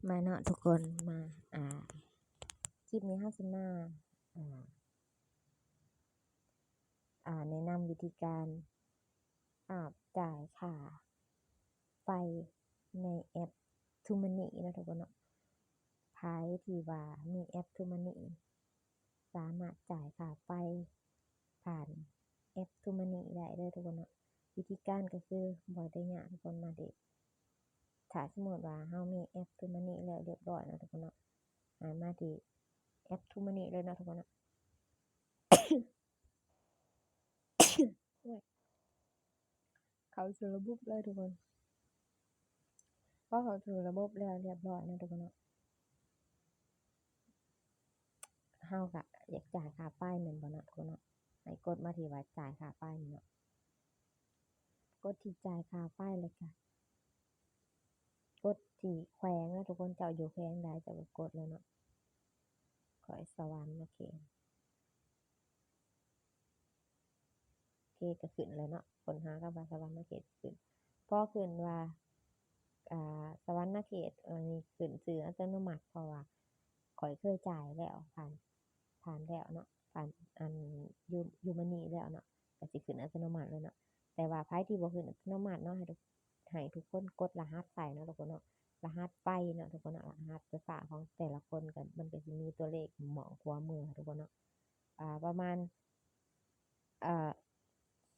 ມາເນາະທຸກຄົນ ມາ ອ່າ ຄລິບນີ້ເຮົາຊິມາ ອ່າ ອ່າ ແນະນຳວິທີການ ອາ ຈ່າຍຄ່າໄຟໃນແອັບ TrueMoney ເນາະທຸກຄົນເນາະ. ໃຜທີ່ວ່າມີແອັບ TrueMoney ສາມາດຈ່າຍຄ່າໄຟຜ່ານແອັບ TrueMoney ໄດ້ເດີທຸກຄົນເນາະ. ວິທີການກໍຄືບໍ່ໄດ້ຍາກທຸກຄົນ ມາທີ່ ຖ້າສົມມຸດວ່າເຮົາມີແອັບ TrueMoney ແລ້ວຮຽບຮ້ອຍເນາະທຸກຄົນເນາະ ອ່າ ມາທີ່ແອັບ TrueMoney ເລີຍເນາະທຸກຄົນເນາະ. ໂອ້ຍ ເຂົ້າສູ່ລະບົບເລີຍທຸກຄົນ. ພໍເຂົ້າສູ່ລະບົບແລ້ວຮຽບຮ້ອຍເນາະທຸກຄົນເນາະ ເຮົາກະຢາກຈ່າຍຄ່າໄຟແມ່ນບໍ່ເນາະທຸກຄົນເນາະ? ໃຫ້ກົດມາທີ່ວ່າຈ່າຍຄ່າໄຟນີ້ເນາະ. ກົດທີ່ຈ່າຍຄ່າໄຟ ແລ້ວກະກົດທີ່ແຂວງເນາະທຸກຄົນ. ເຈົ້າຢູ່ແຂວງໃດເຈົ້າກໍກົດເລີຍເນາະ. ຂ້ອຍສະຫວັນນະເຂດ. ໂອເຄ ກໍຂຶ້ນແລ້ວເນາະ, ຄົ້ນຫາຄຳວ່າສະຫວັນນະເຂດຂຶ້ນ. ພໍຂຶ້ນວ່າ ອ່າ ສະຫວັນນະເຂດ ອັນນີ້ຂຶ້ນຊື່ອັດຕະໂນມັດ ເພາະວ່າຂ້ອຍເຄີຍຈ່າຍແລ້ວ ຜ່ານ ຜ່ານແລ້ວເນາະ, ຜ່ານອັນ True-, TrueMoney ແລ້ວເນາະ, ກໍຊິຂຶ້ນອັດຕະໂນມັດເລີຍເນາະ. ແຕ່ວ່າໃຜທີ່ບໍ່ຂຶ້ນອັດຕະໂນມັດເນາະ ໃຫ້ທຸກ ໃຫ້ທຸກຄົນກົດລະຫັດໃສ່ເນາະທຸກຄົນເນາະ, ລະຫັດໄຟເນາະທຸກຄົນເນາະ, ລະຫັດໄຟຟ້າຂອງແຕ່ລະຄົນກໍ ມັນກໍຊິມີຕົວເລກໝ້ອງຂວາມືທຸກຄົນເນາະ. ອ່າ ປະມານ ເອີ່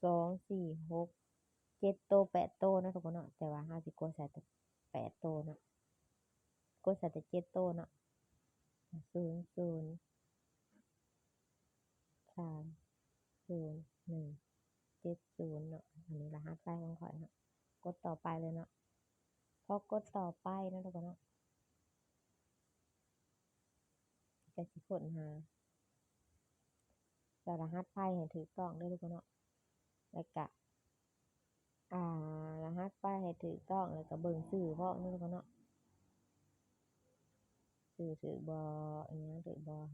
ສອງ ສີ່ ຫົກ ເຈັດໂຕ ແປດໂຕເນາະທຸກຄົນເນາະ, ແຕ່ວ່າເຮົາຊິກົດໃສ່ແຕ່ແປດໂຕເນາະ, ກົດໃສ່ແຕ່ເຈັດໂຕເນາະ, ສູນ ສູນ ສາມ ສູນ ໜຶ່ງ ເຈັດ ສູນເນາະ. ອັນນີ້ລະຫັດໄຟຂອງຂ້ອຍເນາະ, ກົດຕໍ່ໄປເລີຍເນາະ. ພໍກົດຕໍ່ໄປເນາະທຸກຄົນເນາະ ກໍຊິຄົ້ນຫາ ໃສ່ລະຫັດໄຟໃຫ້ຖືກຕ້ອງເດີທຸກຄົນເນາະ, ແລ້ວກະ ອ່າ ລະຫັດໄຟໃຫ້ຖືກຕ້ອງ ແລ້ວກະເບິ່ງຊື່ພ້ອມເດີທຸກຄົນເນາະ, ຊື່ຖືກບໍ່ ອີ່ຫຍັງຖືກບໍ່.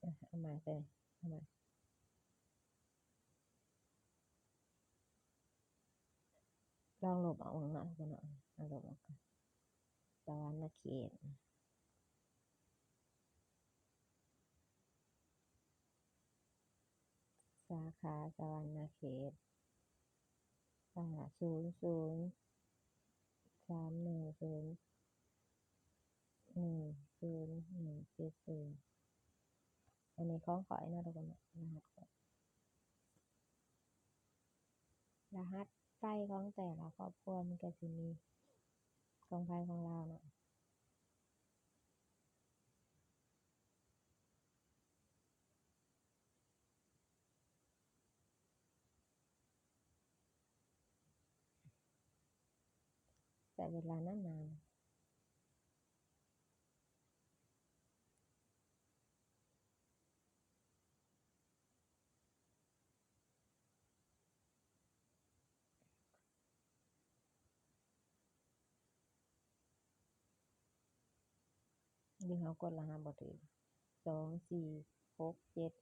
ເອົາໃໝ່ເດີ ເອົາໃໝ່ ລອງລົບອອກເບິ່ງເນາະ ເອົາລົບອອກກ່ອນ. ສະຫວັນນະເຂດ ສາຂາສະຫວັນນະເຂດ ສາມ ສູນ ສູນ ສາມ ໜຶ່ງ ສູນ ໜຶ່ງ ສູນ ໜຶ່ງ ເຈັດ ສູນ. ອັນນີ້ຂອງຂ້ອຍເນາະທຸກຄົນເນາະ, ລະຫັດຂ້ອຍ ລະຫັດໄຟຂອງແຕ່ລະຄອບຄົວມັນກໍຊິມີຂອງໃຜຂອງລາວເນາະ. ໃຊ້ເວລານານໆ. ຫຼືເຮົາກົດລະຫັດບໍ່ຖືກ? ສອງ ສີ່ ຫົກ ເຈັດ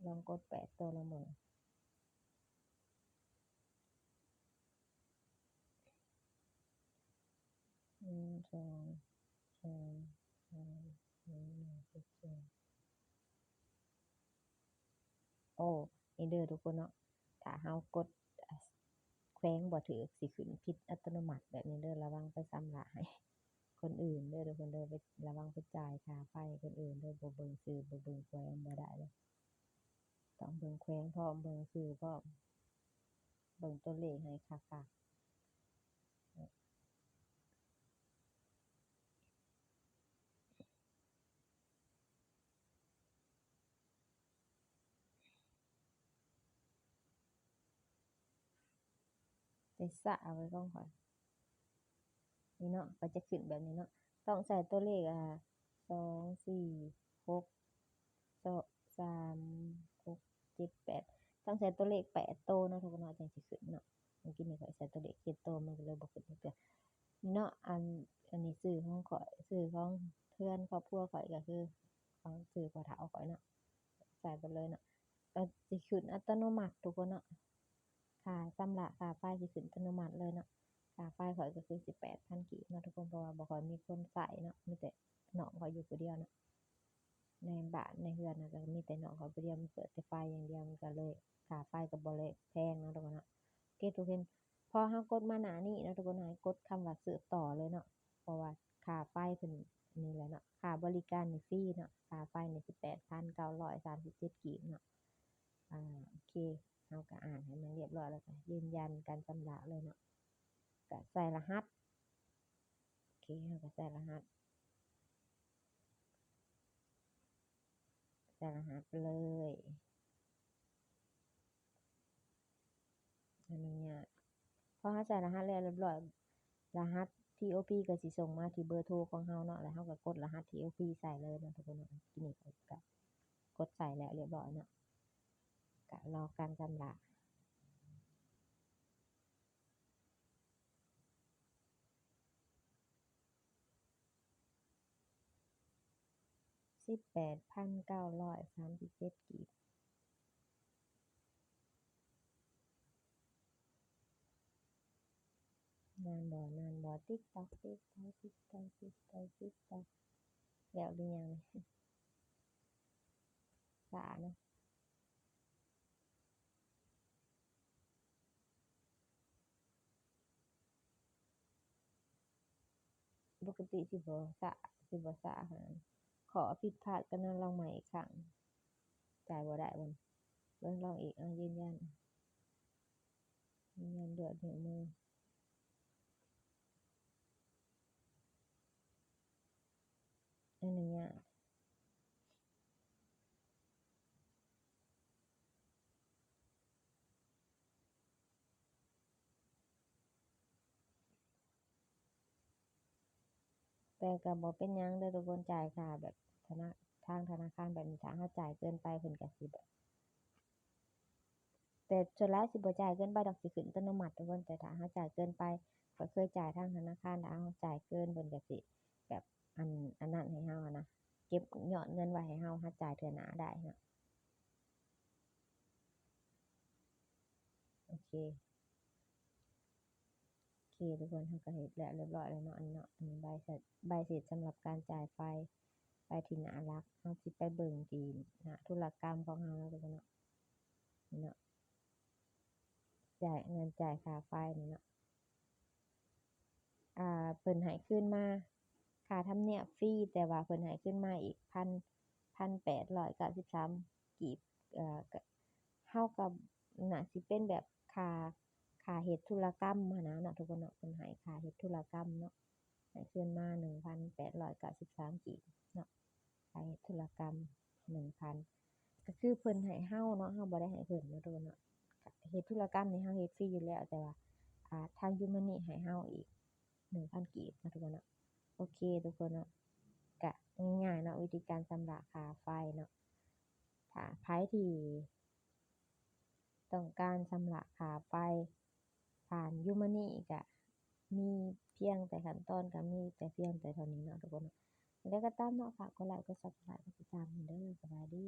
ລອງກົດແປດໂຕລອງເບິ່ງ. ໜຶ່ງ ສອງ ສາມ ສາມ ໜຶ່ງ ໜຶ່ງ ເຈັດ ສອງ. ໂອ້ ນີ້ເດີທຸກຄົນເນາະ, ຖ້າເຮົາກົດແຂວງບໍ່ຖືກ ຊິຂຶ້ນຜິດອັດຕະໂນມັດແບບນີ້ເດີ. ລະວັງໄປຊຳລະໃຫ້ຄົນອື່ນເດີທຸກຄົນເດີ, ໄປ ລະວັງໄປຈ່າຍຄ່າໄຟຄົນອື່ນເດີ. ບໍ່ເບິ່ງຊື່ ບໍ່ເບິ່ງແຂວງບໍ່ໄດ້ເດີ, ຕ້ອງເບິ່ງແຂວງພ້ອມ ເບິ່ງຊື່ພ້ອມ ເບິ່ງຕົວເລກໃຫ້ຄັກໆ. ໄປສະເອົາໄວ້ຂອງຂ້ອຍນີ້ເນາະ, ກໍຈະຂຶ້ນແບບນີ້ເນາະ. ຕ້ອງໃສ່ຕົວເລກ ອ່າ ສອງ ສີ່ ຫົກ ສາມ ຫົກ ເຈັດ ແປດ ຕ້ອງໃສ່ຕົວເລກແປດໂຕເນາະທຸກຄົນເນາະ ຈັ່ງຊິຂຶ້ນເນາະ. ເມື່ອກີ້ນີ້ຂ້ອຍໃສ່ຕົວເລກເຈັດໂຕ ມັນກໍເລີຍບໍ່ຂຶ້ນຈັກເທື່ອ. ນີ້ເນາະ ອັນ ອັນນີ້ຊື່ຂອງຂ້ອຍ ຊື່ຂອງເຮືອນຄອບຄົວຂ້ອຍ ກໍຄືຂອງຊື່ພໍ່ເຖົ້າຂ້ອຍເນາະ. າຍໄປເລີຍເນາະ ກໍຊິຂຶ້ນອັດຕະໂນມັດທຸກຄົນເນາະ ຄ່າຊຳລະຄ່າໄຟຊິຂຶ້ນອັດຕະໂນມັດເລີຍເນາະ. ຄ່າໄຟຂ້ອຍກໍຄືສິບແປດພັນກີບເນາະທຸກຄົນ ເພາະວ່າບໍ່ຄ່ອຍມີຄົນໃຊ້ເນາະ ມີແຕ່ນ້ອງຂ້ອຍຢູ່ຜູ້ດຽວເນາະ ໃນບ້ານໃນເຮືອນນະ ກໍມີແຕ່ນ້ອງຂ້ອຍຜູ້ດຽວ ມັນເປີດແຕ່ໄຟຢ່າງດຽວ ມັນກໍເລີຍ ຄ່າໄຟກໍບໍ່ໄດ້ແພງເນາະທຸກຄົນເນາະ. ໂອເຄ ທຸກຄົນ ພໍເຮົາກົດມາໜ້ານີ້ເນາະທຸກຄົນ ໃຫ້ກົດຄຳວ່າສືບຕໍ່ເລີຍເນາະ ເພາະວ່າຄ່າໄຟເພິ່ນນີ້ແຫຼະເນາະ ຄ່າບໍລິການນີ້ຟຣີເນາະ ຄ່າໄຟນີ້ສິບແປດພັນເກົ້າຮ້ອຍສາມສິບເຈັດກີບເນາະ. ອາ ໂອເຄ ເຮົາກໍອ່ານໃຫ້ມັນຮຽບຮ້ອຍ ແລ້ວກໍຢືນຢັນການຊຳລະເລີຍເນາະ ກໍໃສ່ລະຫັດ ໂອເຄ ເຮົາກໍໃສ່ລະຫັດ ໃສ່ລະຫັດໄປເລີຍ ອະນຸຍາດ. ພໍເຮົາໃສ່ລະຫັດແລ້ວຮຽບຮ້ອຍ ລະຫັດທີໂອພີກໍຊິສົ່ງມາທີ່ເບີໂທຂອງເຮົາເນາະ ແລ້ວເຮົາກໍກົດລະຫັດທີໂອພີໃສ່ເລີຍເນາະທຸກຄົນເນາະ. ທີນີ້ຂ້ອຍກໍກົດໃສ່ແລ້ວຮຽບຮ້ອຍເນາະ ກໍລໍການຊຳລະ. ສິບແປດພັນເກົ້າຮ້ອຍສາມສິບເຈັດກີບ ນານບໍ່ ນານບໍ່ ຕິກຕອກ ຕິກຕອກ ຕິກຕອກ ຕິກຕອກ ຕິກຕອກ ແລ້ວຫຼືຍັງ? ຊ້າເນາະ. ປົກກະຕິຊິບໍ່ຊ້າ ຊິບໍ່ຊ້າຫັ້ນ ຂໍຜິດພາດກໍນະ ລອງໃໝ່ອີກຄັ້ງ ຈ່າຍບໍ່ໄດ້ບໍ່ ເບິ່ງ ລອງອີກ ເອົາ ຢືນຢັນ ຢືນຢັນດ້ວຍນິ້ວມື ອະນຸຍາດ. ແຕ່ກໍບໍ່ເປັນຫຍັງເດີທຸກຄົນ ຈ່າຍຄ່າແບບທະນາ ທາງທະນາຄານແບບນີ້ ຖ້າເຮົາຈ່າຍເກີນໄປເພິ່ນກໍຊິແບບ ແຕ່ສ່ວນຫຼາຍຊິບໍ່ຈ່າຍເກີນໄປດອກ ຊິຂຶ້ນອັດຕະໂນມັດທຸກຄົນ ແຕ່ຖ້າເຮົາຈ່າຍເກີນໄປ ຂ້ອຍເຄີຍຈ່າຍທາງທະນາຄານ ຖ້າເຮົາຈ່າຍເກີນເພິ່ນກໍຊິແບບ ອັນ ອັນນັ້ນໃຫ້ເຮົາຫັ້ນນະ ເກັບຍອດເງິນໄວ້ໃຫ້ເຮົາ ເຮົາຈ່າຍເທື່ອໜ້າໄດ້ເນາະ. ໂອເຄ ໂອເຄ ທຸກຄົນ ເຮົາກໍເຮັດແລ້ວຮຽບຮ້ອຍແລ້ວເນາະ ອັນເນາະ ອັນໃບ ໃບເສັດສຳລັບການຈ່າຍໄຟ ໄປທີ່ໜ້າຫຼັກ ເຮົາຊິໄປເບິ່ງທີ່ໜ້າທຸລະກຳຂອງເຮົາເນາະ ທຸກຄົນເນາະ ນີ້ເນາະ ຈ່າຍເງິນຈ່າຍຄ່າໄຟນີ້ເນາະ. ອ່າ ເພິ່ນໃຫ້ຄືນມາ ຄ່າທຳນຽມຟຣີ ແຕ່ວ່າເພິ່ນໃຫ້ຄືນມາອີກ ພັນ ພັນແປດຮ້ອຍເກົ້າສິບສາມກີບ ເອີ ກະ ເຮົາກໍໜ້າຊິເປັນແບບຄ່າ ຄ່າເຮັດທຸລະກຳຫັ້ນນະເນາະ ທຸກຄົນເນາະ ເພິ່ນໃຫ້ຄ່າເຮັດທຸລະກຳເນາະ ໃຫ້ຄືນມາໜຶ່ງພັນແປດຮ້ອຍເກົ້າສິບສາມກີບເນາະ. ຄ່າເຮັດທຸລະກຳໜຶ່ງພັນ ກໍຄືເພິ່ນໃຫ້ເຮົາເນາະ ເຮົາບໍ່ໄດ້ໃຫ້ເພິ່ນເນາະ ທຸກຄົນເນາະ. ເຮັດທຸລະກຳນີ້ເຮົາເຮັດຟຣີຢູ່ແລ້ວ ແຕ່ວ່າ ອ່າ ທາງ Yumani ໃຫ້ເຮົາອີກໜຶ່ງພັນກີບເນາະ ທຸກຄົນເນາະ. ໂອເຄ ທຸກຄົນເນາະ ກະງ່າຍໆເນາະ ວິທີການຊຳລະຄ່າໄຟເນາະ. ຖ້າໃຜທີ່ ຕ້ອງການຊຳລະຄ່າໄຟຜ່ານ Yumani ກະມີພຽງແຕ່ຂັ້ນຕອນ ກະມີແຕ່ພຽງແຕ່ເທົ່ານີ້ເນາະ ທຸກຄົນເນາະ. ແນວໃດກໍຕາມເນາະ ຝາກກົດໄລ ກົດ Subscribe ກົດຕິດຕາມໃຫ້ເດີ. ສະບາຍດີ.